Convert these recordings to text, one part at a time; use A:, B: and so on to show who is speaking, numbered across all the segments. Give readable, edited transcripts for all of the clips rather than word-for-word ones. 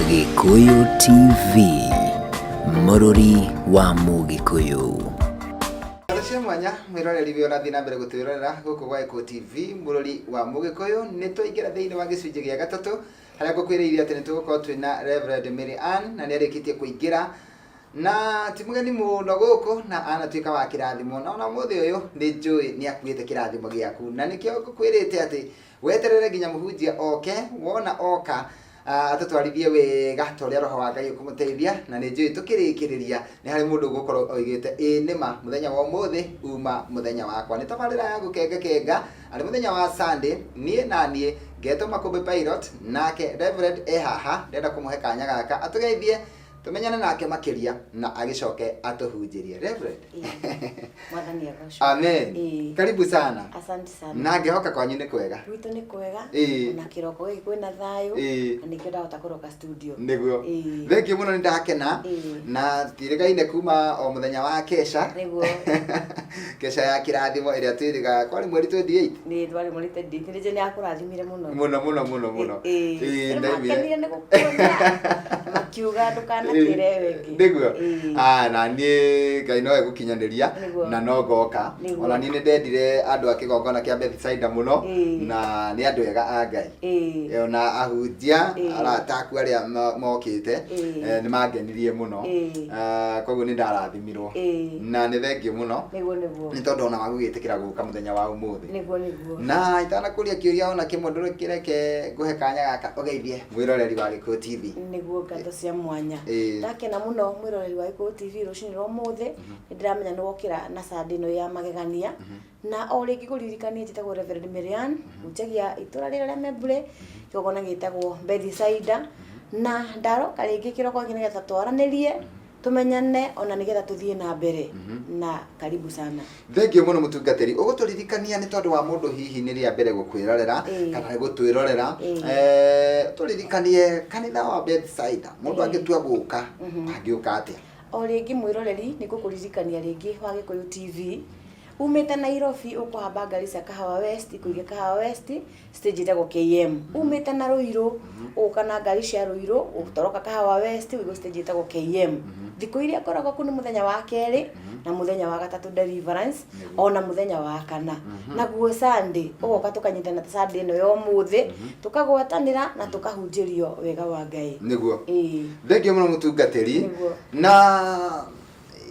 A: Gĩkũyũ TV, mũrũri wa Mũgĩkũyũ.
B: Ngatho cia mwanya mwĩroreri ũrĩa ũrathiĩ na mbere gũtwĩrorera gũkũ gwa Gĩkũyũ TV mũrũri wa Mũgĩkũyũ. Nĩ twaingĩra thĩinĩ wa gĩcunjĩ gĩa gatatũ harĩa ngũkwĩrĩire atĩ nĩ tũgũkorwo twĩna Reverend Mary Ann na nĩ arĩkĩtie kũingĩra na ti mũgeni mũno gũkũ na anatuĩka wa kĩrathimo, na ona ũmũthĩ ũyũ nĩ njũĩ nĩ akuĩte kĩrathimo gĩaku, na nĩkĩo ngũkwĩrĩte atĩ weterere nginya mũhunjia oke. Wona oka, atũtwarithie wega ta ũrĩa roho wa Ngai ũkũmũteithia, na nĩ njũĩ tũkĩrĩkĩrĩria nĩ harĩ mũndũ ũgũkorwo oigĩte ĩĩ nĩma mũthenya wa ũmũthĩ uma mũthenya wakwa. Nĩ tabarĩra ya gũkengakenga arĩ mũthenya wa Sunday, niĩ na niĩ ngetwo Makũmbĩ Pilot, nake Reverend e haha. Ndĩrenda kũmũhe kanya gaka atũgeithie, tũmenyane nake makĩria na agĩcoke atũhunjĩrie. Reverend.
C: Mwathani agocwo.
B: Amen. Karibu sana.
C: Asante sana.
B: Na ngĩhoka kwanyu nĩ kwega.
C: Gwitũ nĩ kwega. Ona kĩroko gĩkĩ kwĩna thayũ. Na nĩkĩo ndahota kũroka studio.
B: Nĩguo. Thengiũ mũno, nĩ ndakena. Na tirĩgaine kuma o mũthenya wa kesha.
C: Nĩguo.
B: Kesha ya kĩrathimo ĩrĩa twĩrĩga kwarĩ mweri 28.
C: Nĩ twarĩ mweri 28. Nĩ njũĩ nĩ akũrathimire mũno.
B: Mũno mũno mũno mũno.
C: Ĩĩ.
B: Ndaiguire.
C: Makenire nĩ gũkuona. Makiuga ndũkanatĩre wengĩ.
B: Nĩguo. Ah, na niĩ Ngai no egũkinyanĩria.
C: Nĩguo.
B: Na no ngoka.
C: Nĩguo.
B: Ona niĩ nĩ ndendire andũ a kĩgongona kĩa Bethsaida mũno. Na nĩ andũ ega a Ngai. Ona ahunjia arata aku arĩa mokĩte nĩ mangenirie mũno. Ah, koguo nĩ ndarathimirwo. Na nĩ thengiũ mũno.
C: Nĩguo nĩguo.
B: Nĩ tondũ ona wa gũgĩtĩkĩra gũka mũthenya wa ũmũthĩ.
C: Nĩguo nĩguo.
B: Na itanakũria kĩũria ona kĩmwe, ndũkĩreke ngũhe kanya gaka ũgeithie mwĩroreri wa Gĩkũyũ TV.
C: Nĩguo, ngatho cia mwanya. Ndakena mũno, mwĩroreri wa Gĩkũyũ TV, rũcinĩ rwa ũmũthĩ. Nĩ ndĩramenya nĩ wokĩra na Sunday ĩno ya magegania, na o rĩngĩ kũririkania njĩtagwo Reverend Marianne, hunjagia itũra rĩrĩa rĩa Membure, kĩgongona gĩtagwo Bethsaida, na ndaroka rĩngĩ kĩroko gĩkĩ nĩgetha twaranĩrie, tũmenyane, ona nĩgetha tũthiĩ na mbere. Na karibu sana.
B: Thengiũ mũno, mũtungatĩri. Ũgũtũririkania nĩ tondũ wa mũndũ hihi nĩ rĩa mbere gũkwĩrorera kana gũtwĩrorera, tũririkanie kanitha wa Bethsaida, mũndũ angĩtua gũka angĩũka atĩa?
C: O rĩngĩ mwĩroreri, nĩ ngũkũririkania rĩngĩ wa Gĩkũyũ TV, umĩte Nairobi ũkũhamba ngari cia Kahawa West, ikũige Kahawa West stage ĩtagwo KM. Umĩte na Ruiru ũgũka na ngari cia Ruiru, ũtoroka Kahawa West ũigwo stage ĩtagwo KM. Thikũ iria ngoragwo kũu nĩ mũthenya wa kerĩ na mũthenya wa gatatũ deliverance, ona mũthenya wa kana. Naguo Sunday ũgoka tũkanyitana ta Sunday ĩno ya ũmũthĩ, tũkagwatanĩra na tũkahunjĩrio wega wa Ngai.
B: Nĩguo. Thengiũ mũno, mũtungatĩri.
C: Nĩguo.
B: Na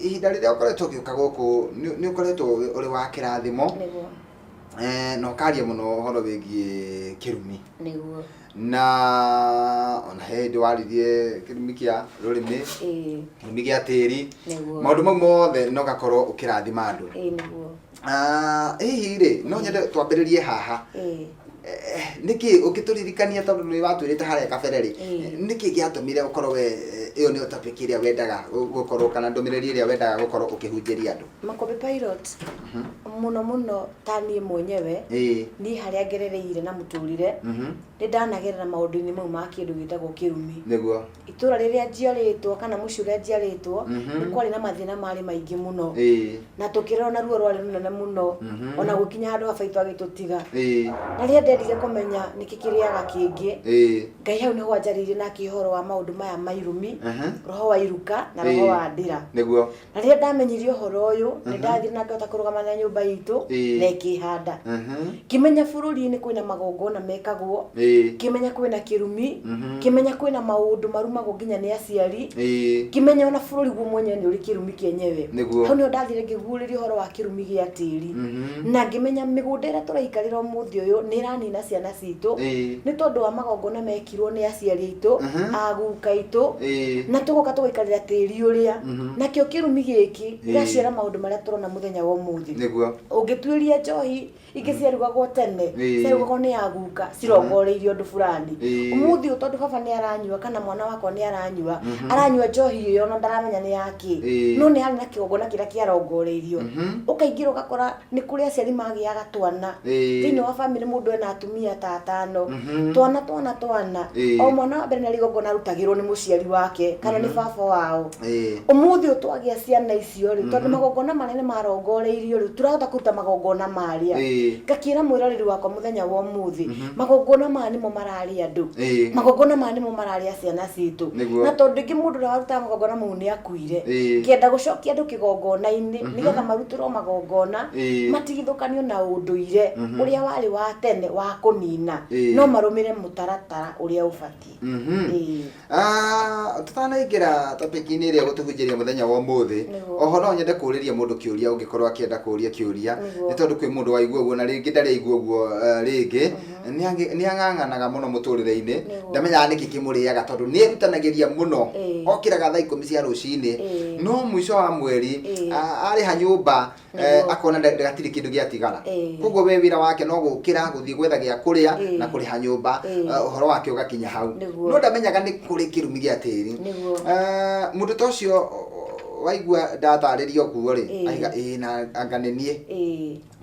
B: ihinda rĩrĩa ũkoretwo ũgĩũka gũkũ nĩ ũkoretwo ũrĩ wa kĩrathimo. Na ũkaria mũno ũhoro wĩgiĩ kĩrumi. Na ona he hĩndĩ waririe kĩrumi kĩa rũrĩmĩ, kĩrumi gĩa tĩri. Maũndũ mau mothe na ũgakorwo ũkĩrathima andũ.
C: Nĩguo.
B: Ah, hihi rĩ, no nyende twambĩrĩrie haha. Nĩkĩ ũngĩtũririkania, tondũ nĩ watwĩrĩte harĩa kabere rĩ, nĩkĩ gĩatũmire ũkorwo we ĩyo nĩyo topic ĩrĩa wendaga gũkorwo kana ndũmĩrĩri ĩrĩa wendaga gũkorwo ũkĩhunjĩria andũ?
C: Makũmbĩ Pilot, mũno mũno ta niĩ mwenyewe, niĩ harĩa ngerereire na mũtũrĩre, nĩ ndanagerera maũndũ-inĩ mau ma kĩndũ gĩtagwo kĩrumi. Itũra rĩrĩa njiarĩtwo kana mũciĩ ũrĩa njiarĩtwo, nĩ kwarĩ na mathĩna marĩ maingĩ mũno, na tũkĩrerwo na ruo rwarĩ rũnene mũno, ona gũkinya handũ baba witũ agĩtũtiga. Na rĩrĩa ndendire kũmenya nĩkĩ kĩrĩaga kĩngĩ, Ngai hau nĩho anjarĩirie na akĩhe ũhoro wa maũndũ maya ma irumi, roho wa iruka na roho wa ndĩra. Na rĩrĩa ndamenyire ũhoro ũyũ, nĩ ndathire na ngĩhota kũrũgama na nyũmba itũ na ĩkĩhanda. Ngĩmenya bũrũri-inĩ kwĩna magongona mekagwo, ngĩmenya kwĩna kĩrumi, ngĩmenya kwĩna maũndũ marumagwo nginya nĩ aciari, ngĩmenya ona bũrũri guo mwenyewe nĩ ũrĩ kĩrumi kĩenyewe. Hau nĩho ndathire ngĩguũrĩrio ũhoro wa kĩrumi gĩa tĩri, na ngĩmenya mĩgũnda ĩrĩa tũraikarĩra ũmũthĩ ũyũ nĩ ĩranina ciana citũ, nĩ tondũ wa magongona mekirwo nĩ aciari aitũ, aguka aitũ, na tũgoka tũgaikarĩra tĩri ũrĩa. Nakĩo kĩrumi gĩkĩ gĩgaciara maũndũ marĩa tũrona mũthenya wa ũmũthĩ. Ũngĩtuĩria njohi ingĩ ciarugagwo tene, ciarugagwo nĩ aguka cirongoreirio ũndũ fulani. Ũmũthĩ ũyũ tondũ baba nĩ aranyua kana mwana wakwa nĩ aranyua, aranyua njohi ĩyo na ndaramenya nĩ yakĩ, no nĩ harĩ na kĩgongona kĩrĩa kĩarongoreirio. Ũkaingĩra ũgakora nĩ kũrĩ aciari magĩaga twana. Thĩinĩ wa bamĩrĩ mũndũ ena atumia ta atano, twana twana twana, o mwana wa mbere nĩ arĩ igongona arutagĩrwo nĩ mũciari wake kana nĩ baba wao. Ũmũthĩ ũyũ twagĩa ciana icio rĩ, tondũ magongona manene marongoreirio rĩ, tũrahota Ndũngĩhota kũruta magongona marĩa. Ngakĩra mwĩroreri wakwa mũthenya wa ũmũthĩ, magongona maya nĩmo mararĩa andũ. Magongona maya nĩmo mararĩa ciana citũ. Na tondũ rĩngĩ mũndũ ũrĩa warutaga magongona mau nĩ akuire, ngenda gũcokia andũ kĩgongona-inĩ nĩgetha marutĩrwo magongona, matigithũkanio na ũndũire ũrĩa warĩ wa tene wa kũnina, no marũmĩre mũtaratara ũrĩa ũbatiĩ. Ĩĩ.
B: Ah, tũtanaingĩra topic-inĩ ĩrĩa gũtũhunjĩria mũthenya wa ũmũthĩ. Oho no nyende kũũrĩria mũndũ kĩũria ũngĩkorwo akĩenda kũũria kĩũria. Nĩ tondũ kwĩ mũndũ waigua ũguo na rĩngĩ ndarĩ aigua ũguo rĩngĩ. Nĩ ang'ang'anaga mũno mũtũrĩre-inĩ. Ndamenyaga nĩkĩ kĩmũrĩaga tondũ nĩ erutanagĩria mũno. Okĩraga thaa 10 cia rũcinĩ. No mũico wa mweri arĩha nyũmba, akona gatirĩ kĩndũ gĩatigara. Koguo we wĩra wake no gũkĩra, gũthiĩ gwetha gĩa kũrĩa na kũrĩha nyũmba, ũhoro wake ũgakinya hau. No ndamenyaga nĩ kũrĩ kĩrumi gĩa tĩri. Mũndũ ta ũcio waigua ndatarĩria ũguo rĩ, aiga ĩĩ na anga nĩ niĩ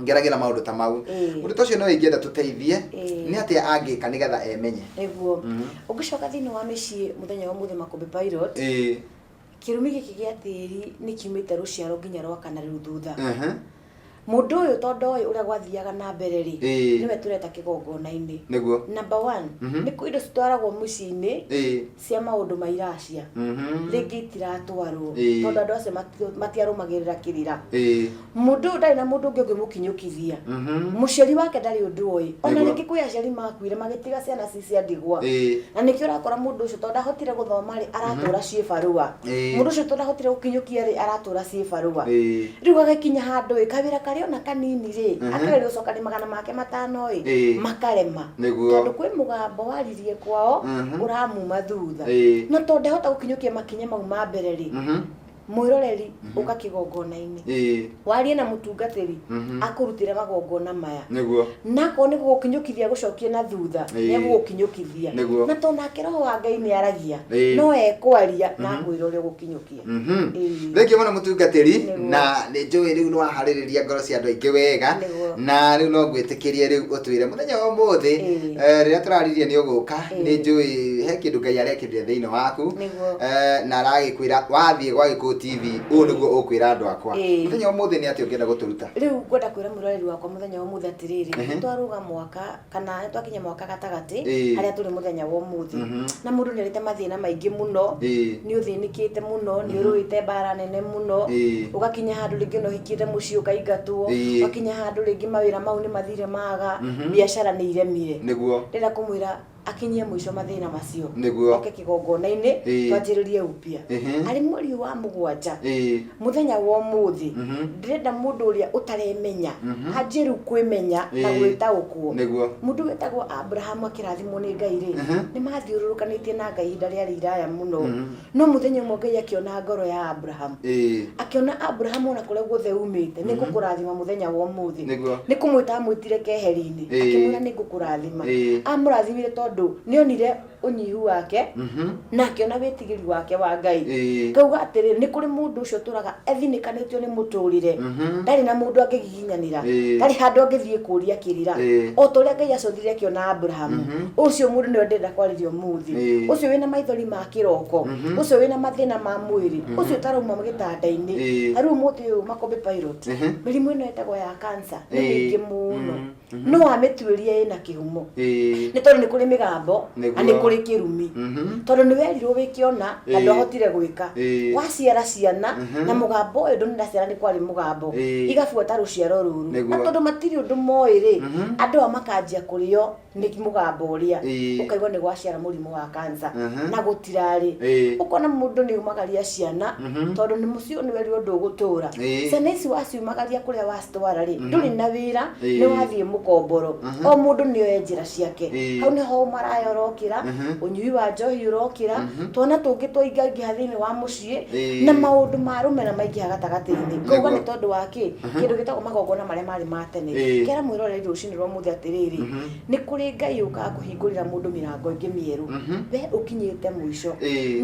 B: ngeragĩra maũndũ ta mau. Mũndũ ta ũcio no ingĩenda tũteithie, nĩ atĩa angĩka nĩgetha emenye?
C: Nĩguo. Ũngĩcoka thĩinĩ wa mĩciĩ mũthenya wa ũmũthĩ, Makũmbĩ Pilot, kĩrumi gĩkĩ gĩa tĩri nĩ kiumĩte rũciaro nginya rwa kana rĩu thutha. Mũndũ ũyũ tondũ oĩ ũrĩa gwathiaga na mbere rĩ, nĩwe tũreta kĩgongona-inĩ. Number one, nĩ kwĩ indo citwaragwo mũciĩ-inĩ cia maũndũ ma iracia. Rĩngĩ itiratwarwo tondũ andũ acio matiarũmagĩrĩra kĩrĩra. Mũndũ ũyũ ndarĩ na mũndũ ũngĩ ũngĩmũkinyũkithia. Mũciari wake ndarĩ ũndũ oĩ. Ona rĩngĩ kwĩ aciari makuire magĩtiga ciana ci cia ndigwa. Na nĩkĩo ũrakora mũndũ ũcio tondũ ndahotire gũthoma rĩ, aratũra ciĩ barũa. Mũndũ ũcio tondũ ndahotire gũkinyũkia rĩ, aratũra ciĩ barũa. Rĩu gagĩkinya handũ ĩ, kawĩra karĩa ona kanini rĩ, akegeria gũcokania 500 ĩ, makarema. Tondũ kwĩ mũgambo waririe kwao, ũramuma thutha. Na tondũ ndahota gũkinyũkia makinya mau ma mbere rĩ, mwĩroreri, ũka kĩgongona-inĩ, warie na mũtungatĩri akũrutĩre magongona maya. Na akorwo nĩ gũgũkinyũkithia gũcokie na thutha, nĩ egũgũkinyũkithia. Na tondũ nake roho wa Ngai nĩ aragia, no ekwaria na akwĩra ũrĩa ũgũkinyũkia.
B: Thengiũ mũno mũtungatĩri. Na nĩ njũĩ rĩu nĩ waharĩrĩria ngoro cia andũ aingĩ wega. Na rĩu no ngwĩtĩkĩrie rĩu ũtwĩre mũthenya wa ũmũthĩ, rĩrĩa tũraririe nĩ ũgũka, nĩ njũĩ he kĩndũ Ngai arekĩrire thĩinĩ waku. Na aragĩkwĩra wathiĩ gwa Gĩkũyũ TV ũũ nĩguo ũkwĩra andũ akwa. Mũthenya wa ũmũthĩ nĩ atĩa ũngĩenda gũtũruta?
C: Rĩu ngwenda kwĩra mwĩroreri wakwa mũthenya wa ũmũthĩ atĩrĩrĩ, nĩ twarũga mwaka kana nĩ twakinya mwaka gatagatĩ, harĩa tũrĩ mũthenya wa ũmũthĩ. Na mũndũ nĩ arĩte mathĩna maingĩ mũno, nĩ ũthĩnĩkĩte mũno, nĩ ũrũĩte mbara nene mũno, ũgakinya handũ rĩngĩ ona ũhikĩte mũciĩ ũkaingatwo, ũgakinya handũ rĩngĩ mawĩra mau nĩ mathire maga, biacara nĩ iremire. Ndĩrenda kũmwĩra akinyie mũico mathĩna macio. Oke kĩgongona-inĩ, twanjĩrĩrie upya. Arĩ mweri ũyũ wa 7, mũthenya wa ũmũthĩ, ndĩrenda mũndũ ũrĩa ũtaremenya anjie rĩu kwĩmenya na gwĩtaũkwo. Mũndũ wĩtagwo Abrahamu akĩrathimwo nĩ Ngai rĩ, nĩ mathiũrũrũkanĩtie na Ngai ihinda rĩarĩ iraya mũno. No mũthenya ũmwe Ngai akĩona ngoro ya Abrahamu. Akĩona Abrahamu ona kũrĩa guothe umĩte, nĩ ngũkũrathima mũthenya wa ũmũthĩ. Nĩ kũmwĩta amwĩtire keheri-inĩ, akĩmwĩra nĩ ngũkũrathima. Amũrathimire tondũ nĩ onire ũnyihu wake, na akĩona wĩtigĩri wake wa Ngai. Ngauga atĩrĩrĩ, nĩ kũrĩ mũndũ ũcio ũtũraga ethinĩkanĩtio nĩ mũtũrĩre, ndarĩ na mũndũ angĩgiginyanĩra, ndarĩ handũ angĩthiĩ kũria kĩrĩra. O ta ũrĩa Ngai acũthire akĩona Abrahamu, ũcio mũndũ nĩwe ndĩrenda kwarĩria ũmũthĩ. Ũcio wĩna maithori ma kĩroko, ũcio wĩna mathĩna ma mwĩrĩ, ũcio ũtarauma gĩtanda-inĩ. Ta rĩu ũmũthĩ ũyũ Makũmbĩ Pilot, mĩrimũ ĩno ĩtagwo ya cancer nĩ mĩingĩ mũno. No wamĩtuĩria ĩna kĩhumo. Nĩ tondũ nĩ kũrĩ mĩgambo na nĩ kũrĩ kĩrumi. Tondũ nĩ werirwo wĩke ũna na ndwahotire gwĩka. Waciara ciana na mũgambo ũyũ ndũnenda ciana nĩ kwarĩ mũgambo. Igabuata rũciaro rũru. Na tondũ matirĩ ũndũ moĩ rĩ, andũ aya makanjia kũrĩo nĩ mũgambo ũrĩa. Ũkaigua nĩ gwaciara mũrimũ wa cancer. Na gũtirarĩ. Ũkona mũndũ nĩ umagaria ciana tondũ nĩ mũciĩ ũyũ nĩ werirwo ndũgũtũra. Ciana ici waciumagaria kũrĩa wacitwara rĩ, ndũrĩ na wĩra, nĩ wathiĩ mũkomboro. O mũndũ nĩ oe njĩra ciake. Hau nĩho ũmaraya ũrokĩra, ũnyui wa njohi ũrokĩra, twana tũngĩ twaingaingĩha thĩinĩ wa mũciĩ, na maũndũ ma rũmena maingĩha gatagatĩ-inĩ. Ngauga nĩ tondũ wa kĩ? Kĩndũ gĩtagwo magongona marĩa marĩ ma tene. Kera mwĩroreri rũcinĩ rwa ũmũthĩ atĩrĩrĩ, nĩ kũrĩ Nĩ Ngai ũkaga kũhingũrĩra mũndũ mĩrango ĩngĩ mĩerũ. We ũkinyĩte mũico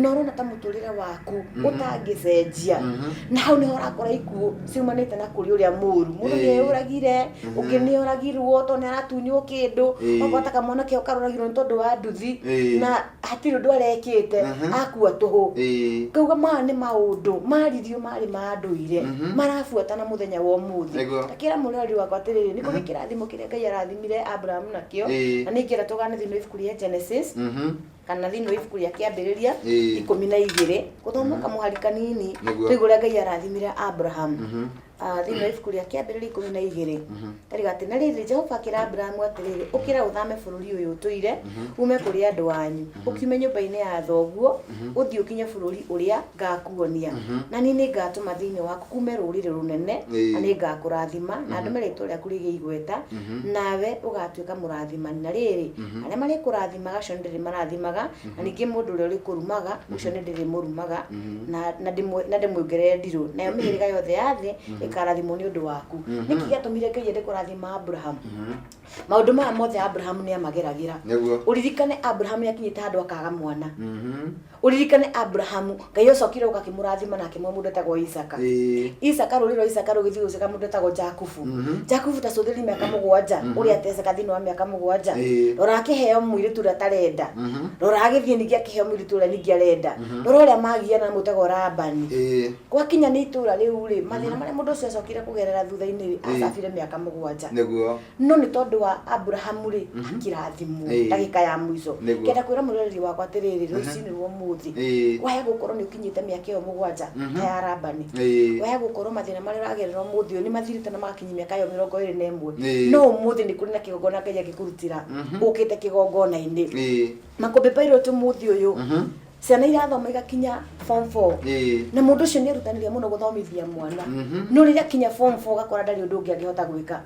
C: na ũrona ta mũtũrĩre waku ũtangĩcenjia, na hau nĩho ũrakora ikuũ ciumanĩte na kũrĩ ũrĩa mũru. Mũndũ nĩ eyũragire, ũngĩ nĩ oragirwo tondũ nĩ aratunywo kĩndũ, ũgakora ta kamwana keo karoragirwo nĩ tondũ wa nduthi na hatirĩ ũndũ arekĩte, akua tũhũ. Ngauga maya nĩ maũndũ maririo marĩ ma ndũire marabuatana mũthenya wa ũmũthĩ. Ngakĩra mũrori wakwa atĩrĩrĩ, nĩ kũrĩ kĩrathimo kĩrĩa Ngai arathimire Abraham nakĩo, na nĩ ingĩenda tũgane thĩinĩ wa ibuku rĩa Genesis kana thĩinĩ wa ibuku rĩa Kĩambĩrĩria 12, gũthoma kamũhari kanini, tũigue ũrĩa Ngai arathimire Abraham. Thĩinĩ wa ibuku rĩa Kĩambĩrĩria 12 kariga atĩ, na rĩrĩ, Jehova akĩra Abrahamu atĩrĩrĩ, ũkĩra ũthame bũrũri ũyũ ũtũire, ume kũrĩ andũ anyu, ũkiume nyũmba-inĩ ya thoguo, ũthiĩ ũkinye bũrũri ũrĩa ngakuonia. Na niĩ nĩngatũma thĩinĩ waku kuume rũrĩrĩ rũnene, na nĩngakũrathima, na ndũme rĩĩtwa rĩaku rĩgĩe igweta, nawe ũgaatuĩka mũrathimani. Na rĩrĩ, arĩa marĩkũrathimaga, acio nĩndĩrĩmarathimaga, na ningĩ mũndũ ũrĩa ũrĩkũrumaga, ũcio nĩndĩrĩmũrumaga, na ndĩmuongerere ndirũ, nayo mĩhĩrĩga yothe ya thĩ ĩkaarathimwo nĩ ũndũ waku. Nĩkĩ gĩatũmire Ngai ende kũrathima Abrahamu? Maũndũ maya mothe Abrahamu nĩ amageragĩra. Ũririkane Abrahamu nĩ akinyĩte handũ akaga mwana. Ũririkane Abrahamu, Ngai acokire gũka akĩmũrathima na akĩmũhe mũndũ etagwo Isaka. Isaka, rũrĩrĩ rwa Isaka rũgĩthiĩ gũceka mũndũ etagwo Jakubu. Jakubu ta cũthĩrĩria mĩaka 7, ũrĩa ateceka thĩinĩ wa mĩaka 7. Rora akĩheo mũirĩtu ũrĩa atarenda. Rora agĩthiĩ ningĩ akĩheo mũirĩtu ũrĩa ningĩ arenda. Rora ũrĩa magiana na mũtego Labani. Gwakinya nĩ itũra rĩu rĩ, mathĩna marĩa mũndũ ũcio acokire kũgerera thutha-inĩ rĩ, acabire mĩaka 7. No nĩ tondũ wa Abrahamu rĩ, akĩrathimwo ndagĩka ya mũico. Ngenda kwĩra mwĩroreri wakwa atĩrĩrĩ, rũcinĩ rwa ũmũthĩ, waya gũkorwo nĩ ũkinyĩte mĩaka ĩyo 7 ta ya Labani, waya gũkorwo mathĩna marĩa ũragerera ũmũthĩ ũyũ nĩ mathirĩte na magakinyia mĩaka ĩyo 21, no ũmũthĩ nĩ kũrĩ na kĩgongona Ngai angĩkũrutĩra ũkĩte kĩgongona-inĩ. Makũmbĩ Pilot ũmũthĩ ũyũ, ciana irathoma igakinya form 4, na mũndũ ũcio nĩ erutanĩria mũno gũthomithia mwana, no rĩrĩa akinya form 4 ũgakora ndarĩ ũndũ ũngĩ angĩhota gwĩka.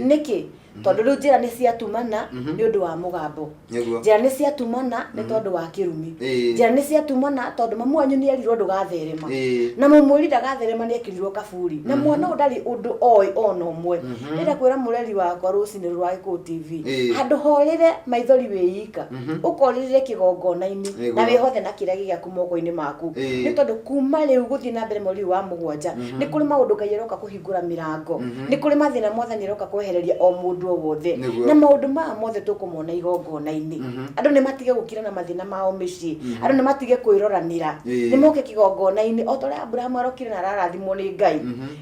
C: Nĩkĩ? Tondũ rĩu njĩra nĩ ciatumana nĩ ũndũ wa mũgambo, njĩra nĩ ciatumana nĩ tondũ wa kĩrumi, njĩra nĩ ciatumana tondũ mamu wanyu nĩ erirwo ndũgatherema, na mũmwĩri ndagatherema nĩ ekĩrirwo kaburi, na mwana ũyũ ndarĩ ũndũ oĩ ona ũmwe. Ndĩrenda kwĩra mũreri wakwa rũcinĩ rwa Gĩkũyũ TV, handũ horĩre maithori wĩ ika, ũkorĩrĩre kĩgongona-inĩ na wĩhothe na kĩrĩa gĩaku moko-inĩ maku, nĩ tondũ kuma rĩu gũthiĩ na mbere mweri ũyũ wa 7 nĩ kũrĩ maũndũ Ngai aroka kũhingũra mĩrango, nĩ kũrĩ mathĩna Mwathani aroka kwehereria o mũndũ o wothe, na maũndũ maya mothe tũkũmona igongona-inĩ. Andũ nĩ matige gũkira na mathĩna mao mĩciĩ, andũ nĩ matige kwĩroranĩra, nĩ moke kĩgongona-inĩ o ta ũrĩa Abrahamu arokire na ararathimwo nĩ Ngai.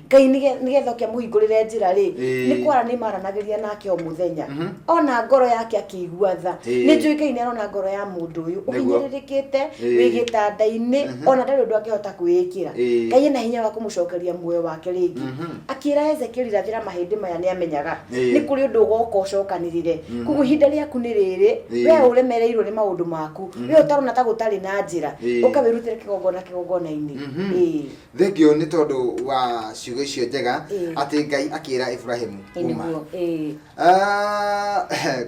C: Ngai nĩgetha oke amũhingũrĩre njĩra rĩ, nĩ kwara nĩ maranagĩria nake o mũthenya, ona ngoro yake akĩigua tha. Nĩ njũĩ Ngai nĩ arona ngoro ya mũndũ ũyũ ũhinyĩrĩrĩkĩte, wĩ gĩtanda-inĩ, ona ndarĩ ũndũ angĩhota kwĩĩkĩra. Ngai ena hinya wa kũmũcokeria muoyo wake rĩngĩ. Akĩra Ezekieli rathĩra mahĩndĩ maya nĩ amenyaga nĩ kũrĩ ũndũ ũgoka ũcokanĩrĩre. Koguo ihinda rĩaku nĩ rĩrĩ, we ũremereirwo nĩ maũndũ maku, we ũtarona ta gũtarĩ na njĩra, ũka wĩrutĩre kĩgongona kĩgongona-inĩ.
B: Thengiũ nĩ tondũ wa ciugo icio njega, atĩ Ngai akĩra Ibrahimu uma.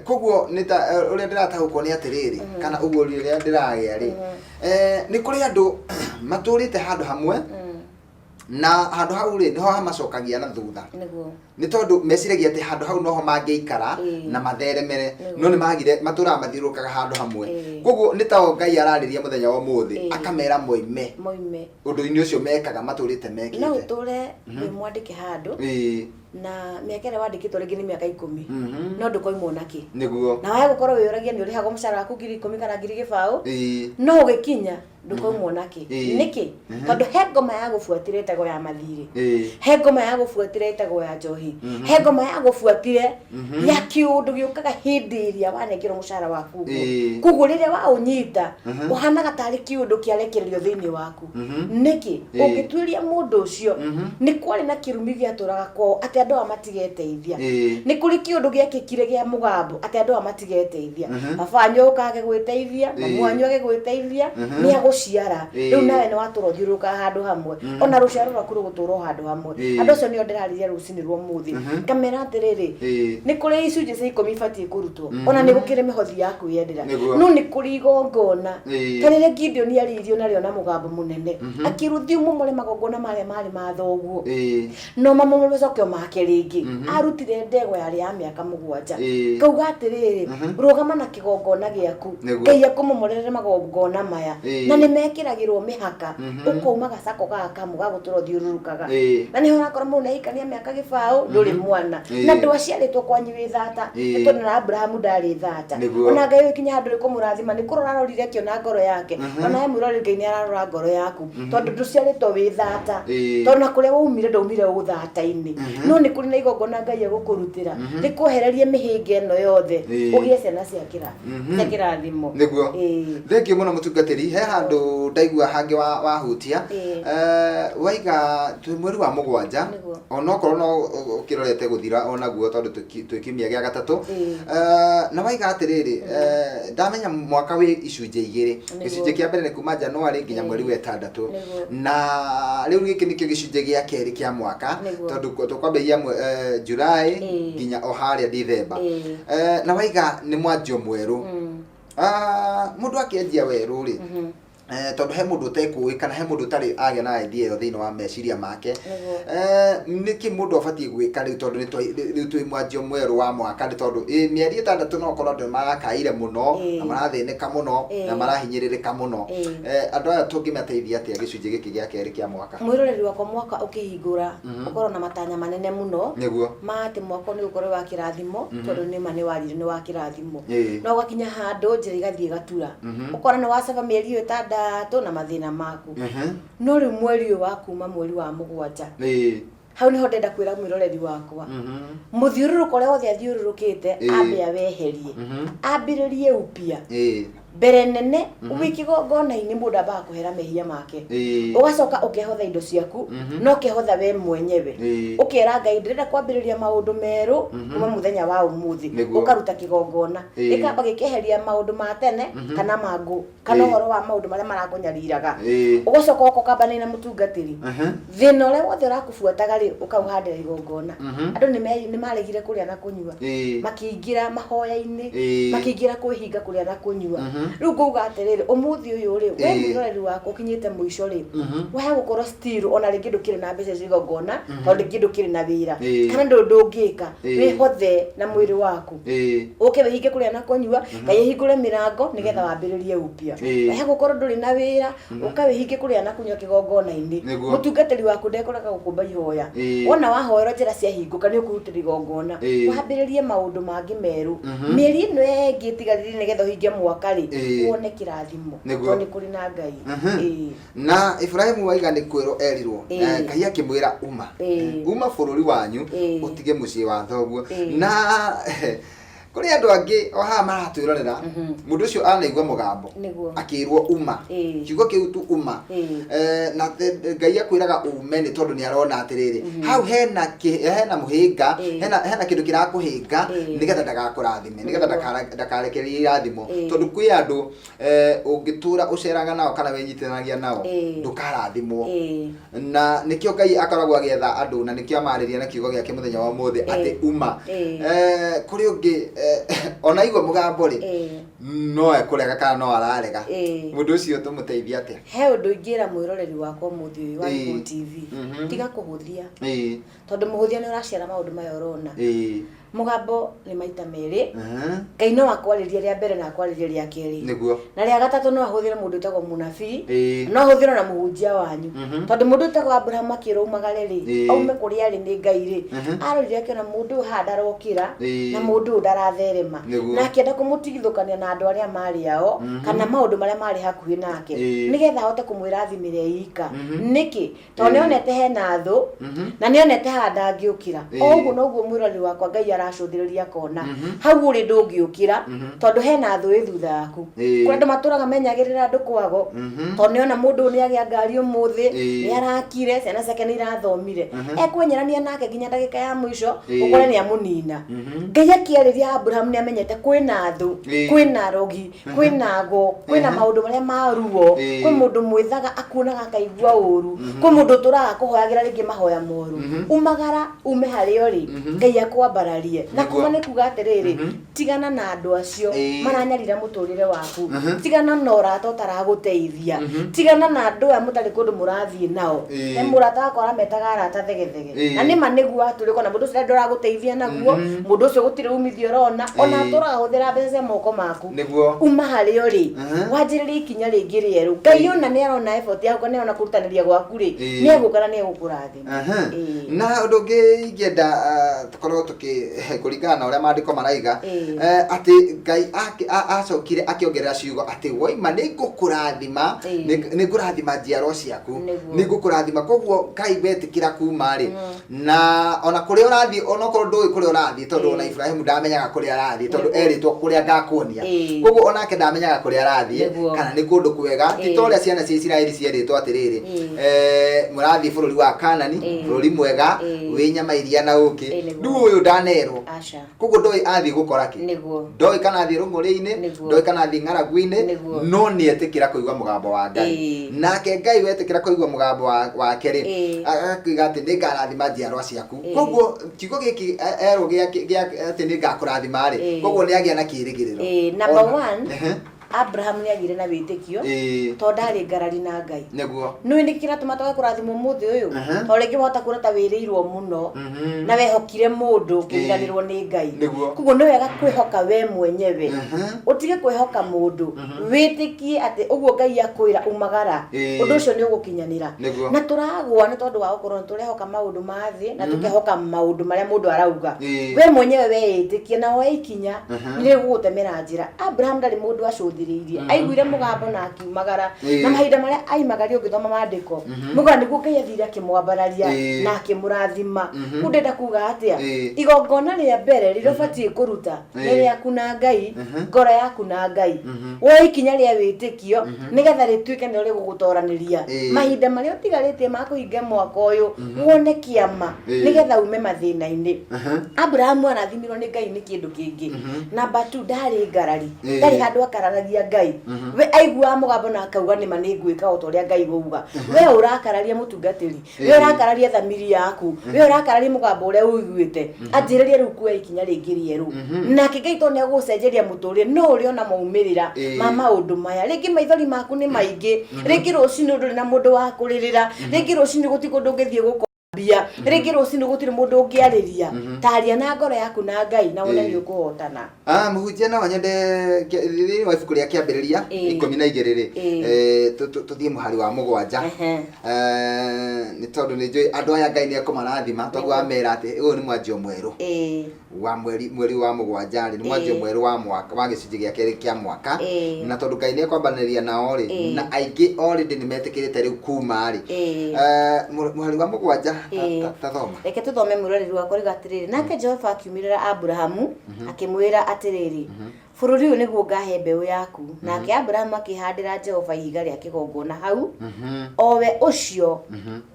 B: Koguo nĩ ta ũrĩa ndĩrataũkwo nĩ atĩrĩrĩ, kana ũguo rĩrĩa ndĩragĩa rĩ, nĩ kũrĩ andũ matũrĩte handũ hamwe, na handũ hau rĩ nĩho hamacokagia na thutha, nĩ tondũ meciragia atĩ handũ hau noho mangĩikara na matheremere, no nĩ magire matũraga mathiũrũrũkaga handũ hamwe. Koguo nĩ tao Ngai ararĩria mũthenya wa ũmũthĩ, akamera moime
C: moime
B: ũndũ-inĩ ũcio mekaga matũrĩte
C: mekĩte. No ũtũre wĩ mwandĩke handũ, na mĩaka ĩrĩa wandĩkĩtwo rĩngĩ nĩ mĩaka 10, no ndũkoimwo nakĩ. Na waya gũkorwo wĩyũragia nĩ ũrĩhagwo mũcara waku 10,000 kana 20,000, no ũgĩkinya ndũkaumwo nakĩ. Nĩkĩ? Tondũ he ngoma ya gũbuatĩra ĩtagwo ya mathirĩ, he ngoma ya gũbuatĩra ĩtagwo ya njohi, he ngoma ya gũbuatĩre ya kĩũndũ gĩũkaga hĩndĩ ĩrĩa wanengerwo mũcara waku ũguo. Koguo rĩrĩa waũnyita ũhanaga tarĩ kĩũndũ kĩarekererio thĩinĩ waku. Nĩkĩ? Ũngĩtuĩria mũndũ ũcio, nĩ kwarĩ na kĩrumi gĩatũraga kwao atĩ andũ aya matigeteithia. Nĩ kũrĩ kĩũndũ gĩekĩkire gĩa mũgambo atĩ andũ aya matigeteithia. Baba wanyu ũkage gwĩteithia, mamu wanyu age gwĩteithia, nĩ agũciara. Rĩu nawe nĩ watũra ũthiũrũrũkaga handũ hamwe, ona rũciaro rwaku rũgũtũra o handũ hamwe. Andũ acio nĩo ndĩrarĩria rũcinĩ rwa ũmũthĩ. ũmũthĩ, ngamera atĩrĩrĩ, nĩ kũrĩ icunjĩ cia ikũmi ibatiĩ kũrutwo, ona nĩ gũkĩrĩ mĩhothi ya kwĩyendera, no nĩ kũrĩ igongona. Ta rĩrĩa Gideoni arĩirio narĩo na mũgambo mũnene, akĩrwo thiĩ ũmomore magongona marĩa marĩ ma thoguo, no mamomore macoke make rĩngĩ. Arutire ndegwa yarĩ ya mĩaka 7. Ngauga atĩrĩrĩ, rũgama na kĩgongona gĩaku. Ngai akũmomorere magongona maya, na nĩ mekĩragĩrwo mĩhaka, ũkauma gacako gaka kamwe ga gũtũra ũthiũrũrũkaga. Na nĩho ũrakora mũndũ nĩahikania mĩaka 20, ndũrĩ mwana, na ndwaciarĩtwo kwanyu wĩ thata. Nĩ tondũ na Abrahamu ndarĩ thata. Ona Ngai ũgĩkinya handũ nĩ kũmũrathima, nĩ kũrora arorire akĩona ngoro yake. Ona we mwĩroreri, Ngai nĩ ararora ngoro yaku, tondũ ndũciarĩtwo wĩ thata, tondũ na kũrĩa waumire ndaumire ũthata-inĩ. No nĩ kũrĩ na igongona Ngai egũkũrutĩra, rĩkwehererie mĩhĩnga ĩno yothe, ũgĩe ciana cia kĩra cia kĩrathimo.
B: Nĩguo. Thengiũ mũno mũtungatĩri. He handũ ndaigua hangĩ wahutia. Waiga twĩ mweri wa 7, onokorwo no ũkĩrorete gũthira onaguo, tondũ twĩ kiumia gĩa gatatũ. Na waiga atĩrĩrĩ, ndamenya mwaka wĩ icunjĩ igĩrĩ. Gĩcunjĩ kĩa mbere nĩ kuma January nginya mweri wa 6. Na rĩu gĩkĩ nĩkĩo gĩcunjĩ gĩa kerĩ kĩa mwaka, tondũ tũkwambĩrĩria July nginya o harĩa December. Na waiga nĩ mwanjio mwerũ. Mũndũ akĩanjia werũ rĩ, tondũ he mũndũ ũtekũĩ kana he mũndũ ũtarĩ agĩa na idea ĩyo thĩinĩ wa meciria make, nĩkĩ mũndũ abatiĩ gwĩka rĩu, tondũ rĩu twĩ mwanjio mwerũ wa mwaka? Nĩ tondũ mĩeri 6 no ũkorwo andũ marakaire mũno na marathĩnĩka mũno na marahinyĩrĩrĩka mũno. Andũ aya tũngĩmateithia atĩa gĩcunjĩ gĩkĩ gĩa kerĩ kĩa mwaka?
C: Mwĩroreri wakwa, mwaka ũkĩhingũra, ũkorwo na matanya manene mũno ma atĩ mwaka ũyũ nĩ ũgũkorwo wa kĩrathimo, tondũ nĩma nĩ warire nĩ wa kĩrathimo. No ũgakinya handũ njĩra igathiĩ igatura, ũkona nĩ wacaba mĩeri ĩyo 6 na mathĩna maku. No rĩu mweri ũyũ wa kuma mweri wa 7, hau niho ndenda kwĩra mwĩroreri wakwa, mũthiũrũrũko ũrĩa wothe athiũrũrũkĩte, ambe aweherie, ambĩrĩrie upya. Mbere nene, wĩ kĩgongona-inĩ, mũndũ ambaga kũhera mehia make, ũgacoka ũkehotha indo ciaku, na ũkehotha we mwenyewe, ũkera Ngai, ndĩrenda kwambĩrĩria maũndũ merũ kuma mũthenya wa ũmũthĩ. Ũkaruta kĩgongona, gĩkamba gĩkeheria maũndũ ma tene kana mangũ kana ũhoro wa maũndũ marĩa marakũnyariraga. Ũgacoka ũgoka ũkambanĩria na mũtungatĩri, thĩna ũrĩa wothe ũrakũbuataga rĩ, ũkaũhandĩra igongona. Andũ nĩ maregire kũrĩa na kũnyua, makĩingĩra mahoya-inĩ, makĩingĩra kwĩhinga kũrĩa na kũnyua. Rĩu ngauga atĩrĩrĩ, ũmũthĩ ũyũ rĩ, we mwĩroreri wakwa ũkinyĩte mũico rĩ, waya gũkorwo still ona rĩngĩ ndũkĩrĩ na mbeca cia igongona, tondũ rĩngĩ ndũkĩrĩ na wĩra kana ndũ ndũngĩka, wĩhothe na mwĩrĩ waku, ũke wĩhinge kũrĩa na kũnyua, Ngai ahingũre mĩrango nĩgetha wambĩrĩrie upya. Waya gũkorwo ndũrĩ na wĩra, ũka wĩhinge kũrĩa na kũnyua kĩgongona-inĩ. Mũtungatĩri waku ndekũrega gũkũmba ihoya. Wona wahoerwo njĩra ciahingũka, nĩ ũkũrutĩra igongona, wambĩrĩrie maũndũ mangĩ merũ. Mĩeri ĩno ĩngĩ ĩtigarĩte nĩgetha ũhinge mwaka rĩ, wone kĩrathimo, tondũ nĩ kũrĩ na Ngai.
B: Na Ibrahimu waiga nĩ kwĩrwo erirwo, Ngai akĩmwĩra, uma uma bũrũri wanyu, ũtige mũciĩ wa thoguo. Na kũrĩ andũ angĩ o haha maratwĩrorera, mũndũ ũcio anaigua mũgambo akĩrwo uma, kiugo kĩu tu uma. Na Ngai akwĩraga ume nĩ tondũ nĩ arona atĩrĩrĩ, hau hena hena mũhĩnga, hena kĩndũ kĩrakũhĩnga, nĩgetha ndagakũrathime, nĩgetha ndakarekererie irathimo, tondũ kwĩ andũ ũngĩtũra ũceraga nao kana wĩnyitithanagia nao, ndũkarathimwo. Na nĩkĩo Ngai akoragwo agĩetha andũ, na nĩkĩo amarĩria na kiugo gĩake mũthenya wa ũmũthĩ atĩ uma. Kũrĩ ũngĩ ona aigua mũgambo rĩ, no ekũrega kana no ararega. Mũndũ ũcio tũmũteithia atĩa?
C: He ũndũ ingĩra mwĩroreri wakwa ũmũthĩ ũyũ wa Gĩkũyũ TV, tiga kũhũthia, tondũ mũhũthia nĩ ũraciara maũndũ maya ũrona. Mũgambo nĩ maita merĩ. Ngai no akwarĩrie rĩa mbere na akwarĩrie rĩa kerĩ, na rĩa gatatũ no ahũthĩre mũndũ wĩtagwo mũnabii, no ahũthĩre na mũhunjia wanyu, tondũ mũndũ wĩtagwo Abraham akĩrwo umagare rĩ, aume kũrĩa arĩ nĩ Ngai rĩ, arorire akĩona mũndũ ũyũ haha ndarokĩra, na mũndũ ũyũ ndaratherema, na akĩenda kũmũtigithũkania na andũ arĩa marĩ ao kana maũndũ marĩa marĩ hakuhĩ nake, nĩgetha ahote kũmwĩrathimĩra ika. Nĩkĩ? Tondũ nĩonete hena thũ, na nĩonete haha ndangĩũkĩra. O ũguo noguo mwĩroreri wakwa Ngai ara aracũthĩrĩria akona hau ũrĩ ndũngĩũkĩra tondũ hena thũ ĩ thutha waku. Kũrĩ andũ matũraga menyagĩrĩra andũ kwago tondũ nĩona mũndũ ũyũ nĩagĩa ngari ũmũthĩ, nĩarakire, ciana ciake nĩirathomire, ekwenyerania nake nginya ndagĩka ya mũico ũkore nĩamũnina. Ngai akĩarĩria Abraham nĩamenyete kwĩna thũ, kwĩna arogi, kwĩna ago, kwĩna maũndũ marĩa ma ruo, kwĩ mũndũ mwĩthaga akuonaga akaigua ũru, kwĩ mũndũ ũtũraga akũhoyagĩra rĩngĩ mahoya moru. Umagara ume harĩa ũrĩ, Ngai akwambararie. Na kuma nĩ kuga atĩrĩrĩ, tigana na andũ acio maranyarira mũtũrĩre waku, tigana na ũrata ũtaragũteithia, tigana na andũ aya mũtarĩ kũndũ mũrathiĩ nao. He mũrata wakwa arametaga arata thegethege, na nĩma nĩguo atũrĩ kona mũndũ ũcio ndũragũteithia naguo, mũndũ ũcio gũtirĩ umithio ũrona, ona atũraga hũthĩra mbeca cia moko maku. Uma harĩa ũrĩ, wanjĩrĩrie ikinya rĩngĩ rĩerũ. Ngai ona nĩ arona effort yaku, nĩ arona kũrutanĩria gwaku rĩ, nĩ egũka na nĩ egũkũrathima.
B: Na ũndũ ũngĩ ingĩenda tũkorwo tũkĩ kũringana na ũrĩa maandĩko maraiga, atĩ Ngai acokire akĩongerera ciugo atĩ woima nĩ ngũkũrathima, nĩ ngũrathima njiarwa ciaku, nĩ ngũkũrathima. Koguo Ngai wetĩkĩra kuma rĩ, na ona kũrĩa ũrathiĩ, onokorwo ndũĩ kũrĩa ũrathiĩ, tondũ ona Ibrahimu ndamenyaga kũrĩa arathiĩ, tondũ erĩtwo kũrĩa ngakuonia. Koguo onake ndamenyaga kũrĩa arathiĩ, kana nĩ kũndũ kwega, ti ta ũrĩa ciana cia Isiraeli cierĩtwo atĩrĩrĩ, mũrathiĩ bũrũri wa Kanani, bũrũri mwega, wĩ nyama iria na ũkĩ. Rĩu ũyũ ndanerwo. Koguo ndoĩ athiĩ gũkora kĩ. Ndoĩ kana athiĩ rũng'ũrĩ-inĩ, ndoĩ kana athiĩ ng'aragu-inĩ, no nĩ etĩkĩra kũigua mũgambo wa Ngai. Nake Ngai wetĩkĩra kũigua mũgambo wake rĩ, agakiuga atĩ nĩ ngarathima njiarwa ciaku. Koguo kiugo gĩkĩ erwo gĩa atĩ nĩ ngakũrathima rĩ, koguo nĩ agĩa na kĩrĩgĩrĩro.
C: Number one, Abraham nĩ agĩire na wĩtĩkio tondũ ndarĩ ngarari na Ngai. Nĩũĩ nĩkĩ kĩratũma twage kũrathimwo ũmũthĩ ũyũ? Tondũ rĩngĩ wahota kuona ta wĩrĩirwo mũno na wehokire mũndũ ũkĩriganĩrwo nĩ Ngai. Koguo nĩ wega kwĩhoka we mwenyewe, ũtige kwĩhoka mũndũ, wĩtĩkie atĩ ũguo Ngai akwĩra umagara, ũndũ ũcio nĩ ũgũkinyanĩra. Na tũragwa nĩ tondũ wa gũkorwo nĩ tũrehoka maũndũ ma thĩ na tũkehoka maũndũ marĩa mũndũ arauga. We mwenyewe weĩtĩkie na woe ikinya nĩ rĩgũgũtemera njĩra. Abraham ndarĩ mũndũ acũthĩrĩirie, aiguire mũgambo na akiumagara. Na mahinda marĩa aimagaria ũngĩthoma maandĩko, mũgana nĩguo Ngai athire akĩmwambararia na akĩmũrathima. Kũu ndĩrenda kuga atĩa? Igongona rĩa mbere rĩrĩa ũbatiĩ kũruta nĩ rĩaku na Ngai, ngoro yaku na Ngai. Woe ikinya rĩa wĩtĩkio nĩgetha rĩtuĩke nĩrĩo rĩgũgũtoranĩria mahinda marĩa ũtigarĩtie ma kũhinga mwaka ũyũ, wone kĩama nĩgetha ume mathĩna-inĩ. Abrahamu arathimirwo nĩ Ngai nĩ kĩndũ kĩngĩ. Number two, ndarĩ ngarari, ndarĩ handũ akararagia Ngai. We aiguaga mũgambo na akauga nĩma nĩ ngwĩka o ta ũrĩa Ngai wauga. We ũrakararia mũtungatĩri, we ũrakararia thamiri yaku, we ũrakararia mũgambo ũrĩa ũiguĩte, anjĩrĩria rĩu kuoya ikinya rĩngĩ rĩerũ. Nake Ngai tondũ nĩ egũgũcenjeria mũtũrĩre, no ũrĩona maumĩrĩra ma maũndũ maya. Rĩngĩ maithori maku nĩ maingĩ, rĩngĩ rũcinĩ ndũrĩ na mũndũ wa kũrĩrĩra, rĩngĩ rũcinĩ gũtirĩ kũndũ ũngĩthiĩ gũko mbia, rĩngĩ rũcinĩ gũtirĩ mũndũ ũngĩarĩria. Taria na ngoro yaku na Ngai na wone nĩ ũkũhotana.
B: Mũhunjia no nyende thĩinĩ wa ibuku rĩa Kĩambĩrĩria 12 rĩ, tũthiĩ mũhari wa 7. Nĩ tondũ nĩ njũĩ andũ aya Ngai nĩ ekũmarathima, tondũ amera atĩ ũyũ nĩ mwanjio mwerũ wa mweri, mweri wa 7 rĩ, nĩ mwanjio mwerũ wa mwaka, wa gĩcunjĩ gĩa kerĩ kĩa mwaka. Na tondũ Ngai nĩ ekwambanĩria nao rĩ, na aingĩ already nĩ metĩkĩrĩte rĩu kuma rĩ. Mũhari wa 7, ta thoma.
C: Reke tũthome mwĩroreri wakwa riuga atĩrĩrĩ, nake Jehova akiumĩrĩra Aburahamu akĩmwĩra atĩrĩrĩ, bũrũri ũyũ nĩguo ngahe mbeũ yaku. Nake Aburahamu akĩhandĩra Jehova ihiga rĩa kĩgongona hau, o we ũcio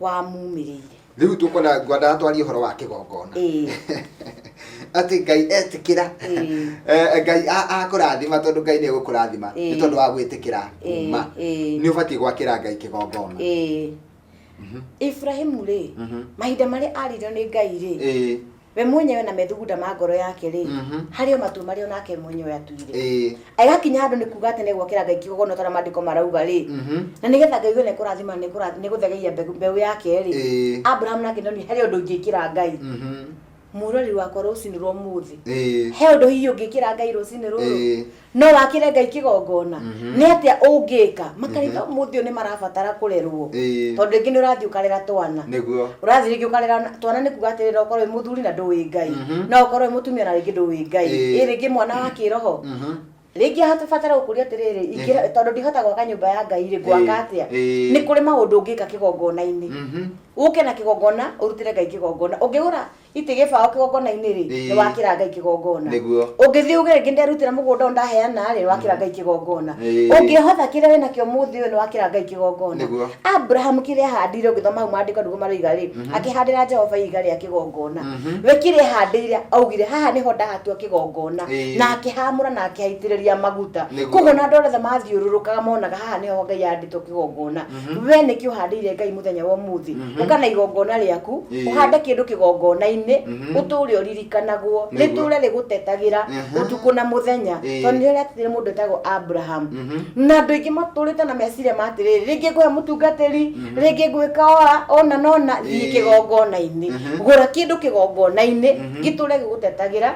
C: wamumĩrĩire.
B: Rĩu tũkwenda ngwendaga twarie ũhoro wa kĩgongona. Atĩ Ngai etĩkĩra, Ngai akũrathima, tondũ Ngai nĩ egũkũrathima nĩ tondũ wa gwĩtĩkĩra kuma. Nĩ ũbatiĩ gwakĩra Ngai kĩgongona.
C: Ibrahimu rĩ, mahinda marĩa aririo nĩ Ngai rĩ, we mwenyewe na methugunda ma ngoro yake rĩ, harĩ o matua marĩa onake mwenyewe atuire. Agakinya handũ nĩ kuga atĩ nĩ gwakĩra Ngai kĩgongona ta ũrĩa maandĩko marauga rĩ, na nĩgetha Ngai we nĩekũrathima, nĩgũthegeia mbeũ yake rĩ, Abraham nake nĩonire harĩ ũndũ ingĩkĩra Ngai. Mwĩroreri wakwa rũcinĩ rwa ũmũthĩ, he ũndũ hihi ũngĩkĩra Ngai rũcinĩ rũrũ? No wakĩre Ngai kĩgongona? Nĩ atĩa ũngĩka? Makanitha ũmũthĩ ũyũ nĩ marabatara kũrerwo. Tondũ rĩngĩ nĩ ũrathiĩ ũkarera twana. Ũrathiĩ rĩngĩ ũkarera twana, nĩ kuga atĩrĩrĩ, no ũkorwo wĩ mũthuri na ndũĩ Ngai. No ũkorwo wĩ mũtumia na rĩngĩ ndũĩ Ngai. Ĩ rĩngĩ mwana wa kĩroho. Rĩngĩ ahatabatara gũkũria atĩrĩrĩ, tondũ ndihota gwaka nyũmba ya Ngai rĩ, ngwaka atĩa? Nĩ kũrĩ maũndũ ũngĩka kĩgongona-inĩ. Ũke na kĩgongona, ũrutĩre Ngai kĩgongona. Ũngĩgũra itĩ gĩbaũ kĩgongona-inĩ rĩ, nĩ wakĩra Ngai kĩgongona. Ũngĩthiĩ uge rĩngĩ nderutĩra mũgũnda ũyũ ndaheana rĩ, nĩ wakĩra Ngai kĩgongona. Ũngĩhotha kĩrĩa wĩnakĩo ũmũthĩ ũyũ, nĩ wakĩra Ngai kĩgongona. Abraham kĩrĩa ahandire, ũngĩthoma hau maandĩko nĩguo maroiga rĩ, akĩhandĩra Jehova ihiga rĩa kĩgongona. We kĩrĩa ahandĩire augire haha nĩho ndahatua kĩgongona, na akĩhamũra na akĩhaitĩrĩria maguta. Koguo na andũ arĩa othe mathiũrũrũkaga monaga haha nĩho Ngai ahandĩtwo kĩgongona. We nĩkĩ ũhandĩire Ngai mũthenya wa ũmũthĩ? Ũka na igongona rĩaku, ũhande kĩndũ kĩgongona-inĩ, ũtũre ũririkanagwo, rĩtũre rĩgũtetagĩra ũtukũ na mũthenya. Tondũ nĩrĩo rĩateteire mũndũ wĩtagwo Abraham. Na andũ aingĩ matũrĩte na meciria ma atĩrĩrĩ, rĩngĩ ngũhe mũtungatĩri, rĩngĩ ngwĩka ona na ona, thiĩ kĩgongona-inĩ. Gũra kĩndũ kĩgongona-inĩ, gĩtũre gĩgũtetagĩra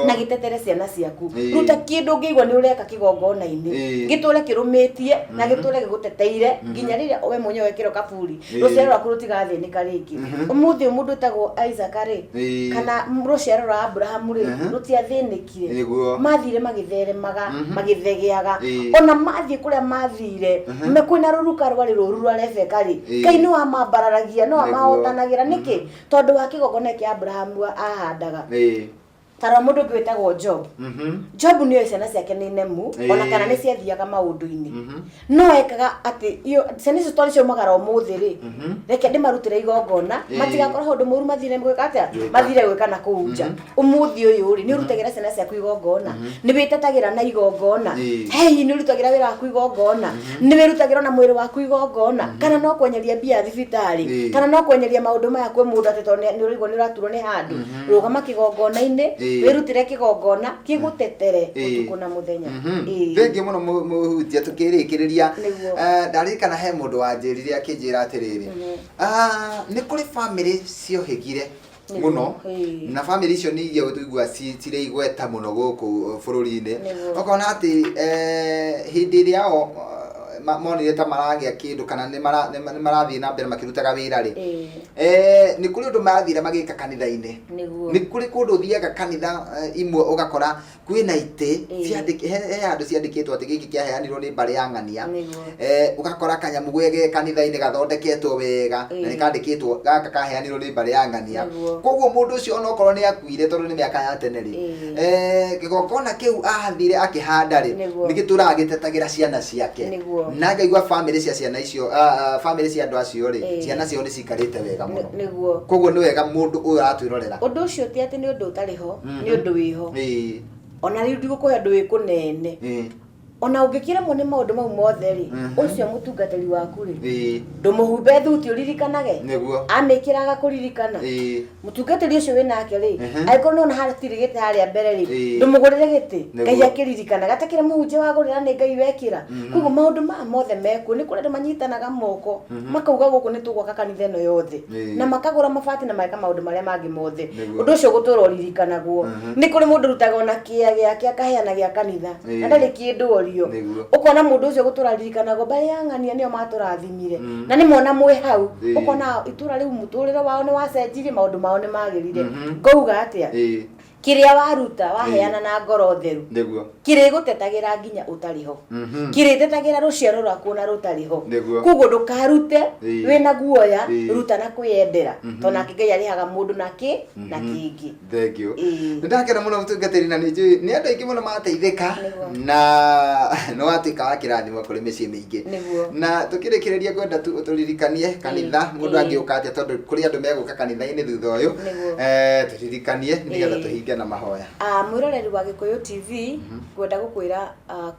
C: na gĩtetere ciana ciaku. Ruta kĩndũ ũngĩigua nĩ ũreka kĩgongona-inĩ, gĩtũre kĩrũmĩtie na gĩtũre gĩgũteteire nginya rĩrĩa we mwenyewe wekĩrwo kaburi, rũciaro rwaku rũtigathĩnĩka rĩngĩ. Ũmũthĩ ũyũ mũndũ wĩtagwo Isaac rĩ, kana rũciaro rwa Abrahamu rĩ, rũtiathĩnĩkire. Mathire magĩtheremaga, magĩthegeaga. Ona mathiĩ kũrĩa mathire, kwĩna rũruka rwarĩ rũru rwa Rebeka rĩ, Ngai nĩ wamambararagia, no amahotanagĩra. Nĩkĩ? Tondũ wa kĩgongona kĩa Abrahamu ahandaga. Ta rora mũndũ ũngĩ wĩtagwo Job. Job nĩoĩ ciana ciake nĩ nemu, ona kana nĩ ciathiaga maũndũ-inĩ. No ekaga atĩ iyo ciana icio tondũ ciaumagara ũmũthĩ rĩ, reke ndĩmarutĩre igongona, matigakorwo ũndũ mũru mathire gwĩka atĩa? Mathire gwĩka na kũu nja. Ũmũthĩ ũyũ rĩ, nĩ ũrutagĩra ciana ciaku igongona, nĩ wĩtetagĩra na igongona, hei nĩ ũrutagĩra wĩra waku igongona, nĩ wĩrutagĩra ona mwĩrĩ waku igongona, kana no kwenyeria mbia thibitarĩ, kana no kwenyeria maũndũ maya kwĩ mũndũ atĩ tondũ nĩ ũraigua nĩ ũraturwo nĩ handũ. Rũgama kĩgongona-inĩ, wĩrutĩre kĩgongona gĩgũtetere ũtukũ na mũthenya.
B: Thengiũ mũno mũhunjia, tũkĩrĩkĩrĩria. Ndaririkana he mũndũ wanjĩrire akĩnjĩra atĩrĩrĩ, nĩ kũrĩ bamĩrĩ ciohĩgire mũno, na bamĩrĩ icio nĩ iria tũiguaga cirĩ igweta mũno gũkũ bũrũri-inĩ. Ũkona atĩ hĩndĩ ĩrĩa o monire ta maragĩa kĩndũ kana nĩ marathiĩ na mbere makĩrutaga wĩra rĩ, nĩ kũrĩ ũndũ mathire magĩka kanitha-inĩ. Nĩ kũrĩ kũndũ ũthiaga kanitha imwe ũgakora kwĩna itĩ he handũ ciandĩkĩtwo atĩ gĩkĩ kĩaheanirwo nĩ mbarĩ ya ng'ania. Ũgakora kanyamũ ge kanitha-inĩ gathondeketwo wega na nĩ kandĩkĩtwo gaka kaheanirwo nĩ mbarĩ ya ng'ania. Koguo mũndũ ũcio onokorwo nĩ akuire tondũ nĩ mĩaka ya tene rĩ, kĩgongona kĩu athire akĩhanda rĩ, nĩ gĩtũraga gĩtetagĩra ciana ciake. Na ngaigua bamĩrĩ cia ciana icio, bamĩrĩ cia andũ acio rĩ, ciana ciao nĩ cikarĩte wega mũno. Koguo nĩ wega mũndũ ũyũ aratwĩrorera.
C: Ũndũ ũcio ti atĩ nĩ ũndũ ũtarĩ ho, nĩ ũndũ wĩho. Ona rĩu ndigũkũhe ũndũ wĩ kũnene. Ona ũngĩkĩremwo nĩ maũndũ mau mothe rĩ, ũcio mũtungatĩri waku rĩ, ndũmũhumbe thuti ũririkanage. Amĩkĩraga kũririkana. Mũtungatĩri ũcio wĩ nake rĩ, angĩkorwo nĩwona hatirĩ gĩtĩ harĩa mbere rĩ, ndũmũgũrĩre gĩtĩ. Ngai akĩririkanaga. Ta kĩrĩa mũhunjia wagũrĩra nĩ Ngai wekĩra. Koguo maũndũ maya mothe mekuo. Nĩ kũrĩ andũ manyitanaga moko, makauga gũkũ nĩ tũgwaka kanitha ĩno yothe. Na makagũra mabati na mageka maũndũ marĩa mangĩ mothe. Ũndũ ũcio ũgũtũra ũririkanagwo. Nĩ kũrĩ mũndũ ũrutaga ona kĩea gĩake akaheana gĩa kanitha. Na ndarĩ kĩndũ orio. Ũkona mũndũ ũcio ũgũtũra aririkanagwo, mbarĩ ya ng'ania nĩo matũrathimire. Na nĩ mona mwĩ hau, ũkona itũra rĩu mũtũrĩre wao nĩ wacenjirie, maũndũ mao nĩ magĩrire. Ngauga atĩa? Kĩrĩa waruta waheana na ngoro theru, kĩrĩgũtetagĩra nginya ũtarĩ ho. Kĩrĩtetagĩra rũciaro rwaku ona rũtarĩ ho. Koguo ndũkarute wĩna guoya, ruta na kwĩyendera. Tondũ nake Ngai arĩhaga mũndũ na kĩ na kĩngĩ.
B: Thank you. Nĩ ndakena mũno mũtungatĩri, na nĩ njũĩ nĩ andũ aingĩ mũno mateithĩka, na nĩ watuĩka wa kĩrathimo kũrĩ mĩciĩ mĩingĩ. Na tũkĩrĩkĩrĩria ngwenda tu ũtũririkanie kanitha mũndũ angĩũka atĩa, tondũ kũrĩ andũ megũka kanitha-inĩ thutha ũyũ. Tũririkanie nĩgetha tũhinge na mahoya.
C: Mwĩroreri wa Gĩkũyũ TV, ngwenda gũkwĩra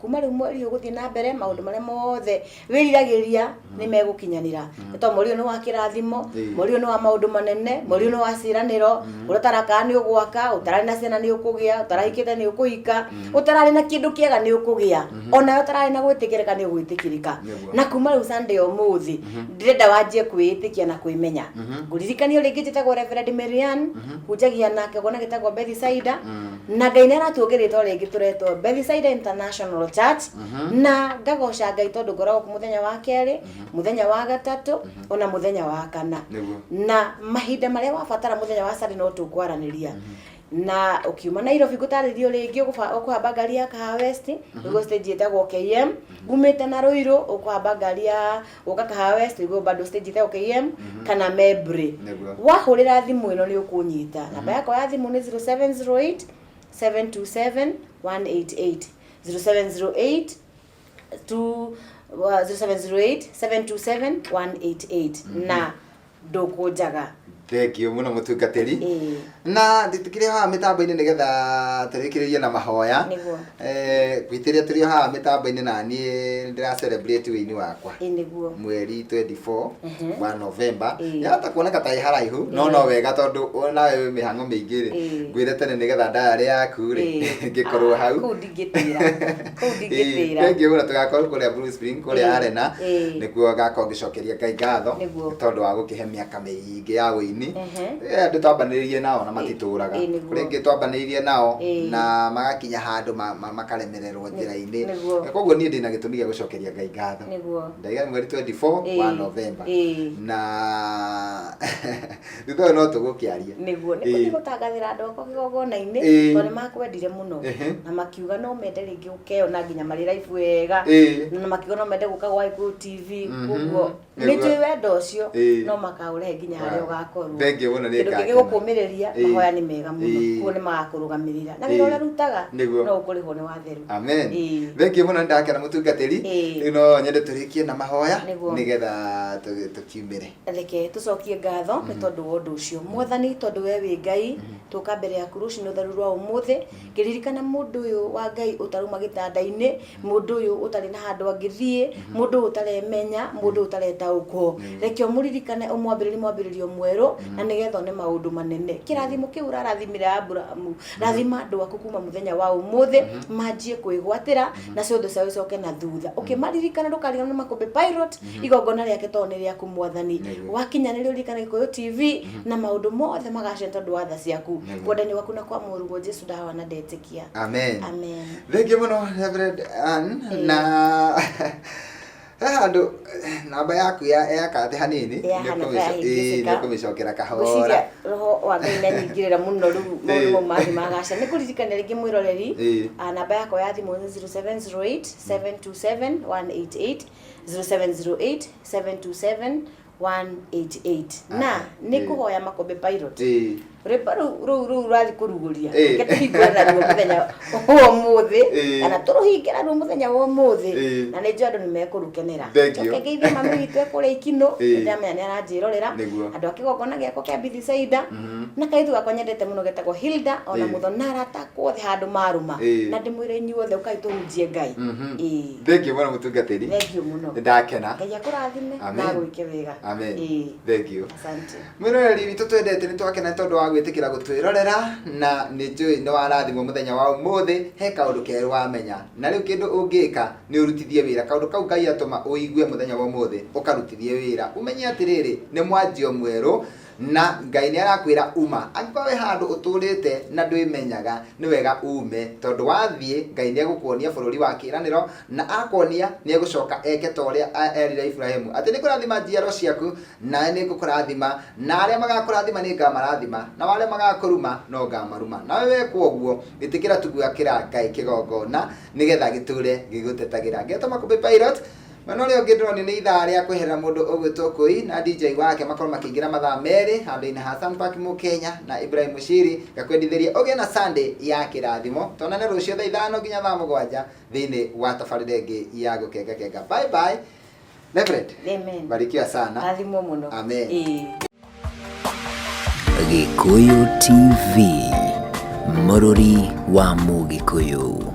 C: kuma rĩu mweri ũyũ gũthiĩ na mbere, maũndũ marĩa mothe wĩriragĩria nĩ megũkinyanĩra. Nĩ tondũ mweri ũyũ nĩ wa kĩrathimo, mweri ũyũ nĩ wa maũndũ manene, mweri ũyũ nĩ wa ciĩranĩro, ũrĩa ũtarakaga nĩ ũgwaka, ũtararĩ na ciana nĩ ũkũgĩa, ũtarahikĩte nĩ ũkũhika, ũtararĩ na kĩndũ kĩega nĩ ũkũgĩa, onawe ũtararĩ na gwĩtĩkĩrĩka nĩ ũgwĩtĩkĩrĩka. Na kuma rĩu Sunday ya ũmũthĩ, ndĩrenda wanjie kwĩĩtĩkia na kwĩmenya. Ngũririkanio rĩngĩ njĩtagwo Reverend Marianne, hunjagia na kĩgongona gĩtagwo Bethsaida, na Ngai nĩ aratuongereire rĩtwa rĩngĩ tũretwo Bethsaida International Church. Na ngagoca Ngai tondũ ngoragwo kuo mũthenya wa kerĩ, mũthenya wa gatatũ, ona mũthenya wa kana. Na mahinda marĩa wabatara mũthenya wa Sunday no tũkwaranĩria. Na ũkiuma Nairobi, ngũtarĩrio rĩngĩ, ũkũhamba ngari ya Kahawa West, ũguo stage ĩtagwo KM. Umĩte na Ruiru, ũkũhamba ngari ya gũka Kahawa West, ũguo bado stage ĩtagwo KM kana Membry. Wahũrĩra thimũ ĩno nĩ ũkũnyita. Namba yakwa ya thimũ nĩ 0708 727 188, 0708 2 0708 727 188, na ndũkũnjaga.
B: Thank you mũno, mũtungatĩri. Na ndĩtĩkĩrĩ haha mĩtambo-inĩ nĩgetha tũrĩkĩrĩrie na mahoya.
C: Nĩguo.
B: Ngwĩtĩria tũrĩ o haha mĩtambo-inĩ, na niĩ ndĩra celebrate wĩini wakwa
C: mweri
B: 24 wa November. Yahota kuoneka ta ĩ haraihu, no no wega tondũ nawe wĩ mĩhang'o mĩingĩ rĩ, ngwĩre tene nĩgetha ndayarĩ yaku rĩ ngĩkorwo
C: Ah,
B: hau.
C: Kũu ndingĩtĩra, kũu ndingĩtĩra.
B: Thank you mũno. Tũgakorwo kũrĩa Blue Spring, kũrĩa Arena. Nĩkuo ngakorwo ngĩcokeria Ngai ngatho tondũ wa gũkĩhe mĩaka mĩingĩ ya wĩini. Andũ twambanĩrĩirie nao na matitũraga. Kũrĩ angĩ twambanĩrĩirie nao na magakinya handũ makaremererwo njĩra-inĩ. Koguo niĩ ndĩna gĩtũmi gĩa gũcokeria Ngai ngatho. Ndaiga nĩ mweri 24 wa November. Na thutha ũyũ no tũgũkĩaria.
C: Nĩguo, nĩ gũthiĩ gũtangathĩra andũ akwa kĩgongona-inĩ, tondũ nĩ makwendire mũno na makiuga no mende rĩngĩ gũkeyona nginya marĩ live wega, na makiuga no mende gũka gwa Gĩkũyũ TV. Koguo nĩ njũĩ wendo ũcio no makaũrehe nginya harĩa ũgakorwo.
B: Thank you mũno, nĩ
C: Kĩndũ kĩngĩ
B: ngakena.
C: Gũkũmĩrĩria, mahoya nĩ mega mũno. Koguo nĩ magakũrũgamĩrĩra na wĩra ũrĩa ũrutaga no ũkũrĩhwo nĩ watheru.
B: Amen. Thank you mũno, nĩ ndakena, mũtungatĩri. Rĩu no nyende tũrĩkie na mahoya nĩgetha tũkiumĩre.
C: Reke tũcokie ngatho nĩ tondũ wa ũndũ ũcio, Mwathani, tondũ we wĩ Ngai. Tũka mbere yaku rũcinĩ ũtheru rwa ũmũthĩ, ngĩririkana mũndũ ũyũ wa Ngai ũtarauma gĩtanda-inĩ, mũndũ ũyũ ũtarĩ na handũ angĩthiĩ, mũndũ ũyũ ũtaremenya, mũndũ ũyũ ũtaretaũkwo. Reke ũmũririkane, ũmwambĩrĩrie mwambĩrĩrio mwerũ na nĩgetha one maũndũ manene. Kĩrathimo kĩu ũrarathimire Aburahamu, rathima andũ aku kuma mũthenya wa ũmũthĩ, manjie kwĩgwatĩra na ciothe ciao icoke na thutha. Ũkĩmaririkana, ndũkariganĩrwo nĩ Makũmbĩ Pilot, igongona rĩake tondũ nĩ rĩaku, Mwathani. Wakinya nĩ ririkana Gĩkũyũ TV na maũndũ mothe magacĩra tondũ wa tha ciaku, kwenda-inĩ gwaku na kwa mũrũguo Jesu, ndahoya na ndetĩkia.
B: Amen.
C: Amen.
B: Thank you mũno, Reverend Ann. Na he handũ namba yaku ya kate hanini.
C: Yahana
B: Nĩ ũkũmĩcokera kahora.
C: Ngwĩciria roho wa Ngai nĩ anyingĩrĩra mũno rĩu, maũndũ mau mangĩ magaca. Nĩ kũririkania rĩngĩ mwĩroreri, namba yakwa ya thimũ nĩ 0708 727 188, 0708 727 188. Na nĩ kũhoya Makũmbĩ Pilot, rwĩmbo rũu rũrathiĩ kũrugũria. Reke tũhingũre naruo mũthenya wa ũmũthĩ, kana tũrũhinge naruo mũthenya wa ũmũthĩ, na nĩ njũĩ andũ nĩ mekũrũkenera.
B: Thank you.
C: Njoke ngeithie mami witũ e kũrĩa Ikinũ. Nĩ ndamenya nĩ aranjĩrorera. Andũ a kĩgongona gĩakwa kĩa Bithisaida, na kairĩtu gakwa nyendete mũno getagwo Hilda, ona Mũthona, arata akwa othe handũ marũma, na ndĩmwĩre inyuothe ũkai tũhunjie Ngai.
B: Thank you mũno, mũtungatĩri.
C: Thank you mũno.
B: Nĩ ndakena.
C: Ngai akũrathime
B: Amen.
C: na agwĩke wega.
B: Amen. Thank you.
C: Asante.
B: Mwĩroreri witũ twendete, nĩ twakena nĩ tondũ wa gwĩtĩkĩra gũtwĩrorera, na nĩ njũĩ nĩ warathimwo mũthenya wa ũmũthĩ. He kaũndũ kerũ wamenya, na rĩu kĩndũ ũngĩka nĩ ũrutithie wĩra kaũndũ kau Ngai atũma ũigue mũthenya wa ũmũthĩ, ũkarutithie wĩra, ũmenye atĩrĩrĩ, nĩ mwanjio mwerũ na Ngai nĩ arakwĩra uma. Angĩkorwo wĩ handũ ũtũrĩte na ndwĩmenyaga, nĩ wega ume, tondũ wathiĩ Ngai nĩ egũkuonia bũrũri wa kĩĩranĩro, na akuonia nĩ egũcoka eke ta ũrĩa erire Iburahĩmu atĩ nĩ ngũrathima njiaro ciaku, nawe nĩ ngũkũrathima, na arĩa magakũrathima nĩ ngamarathima, nao arĩa magakũruma no ngamaruma. Nawe wekwo ũguo, ĩtĩkĩra tu gwakĩra Ngai kĩgongona nĩgetha gĩtũre gĩgũtetagĩra. Ngetwo Makũmbĩ Pilot. Mwena ũrĩa ũngĩ ndĩronio nĩ ithaa rĩa kweherera mũndũ ũgwĩtwo Kũi na DJ wake makorwo makĩingĩra mathaa 2 handũ-inĩ ha Sunpark Mũkenya na Ibrahim Mushiri. Ngakwendithĩria ũgĩe na Sunday ya kĩrathimo. Tuonane rũciũ thaa 5 nginya thaa 7 thĩinĩ wa tabarĩra ĩngĩ ya gũkengakenga. Bye bye. Reverend,
C: Amen.
B: barikiwa sana.
C: Rathimwo mũno.
B: Amen.
A: Gĩkũyũ TV, mũrũri wa Mũgĩkũyũ.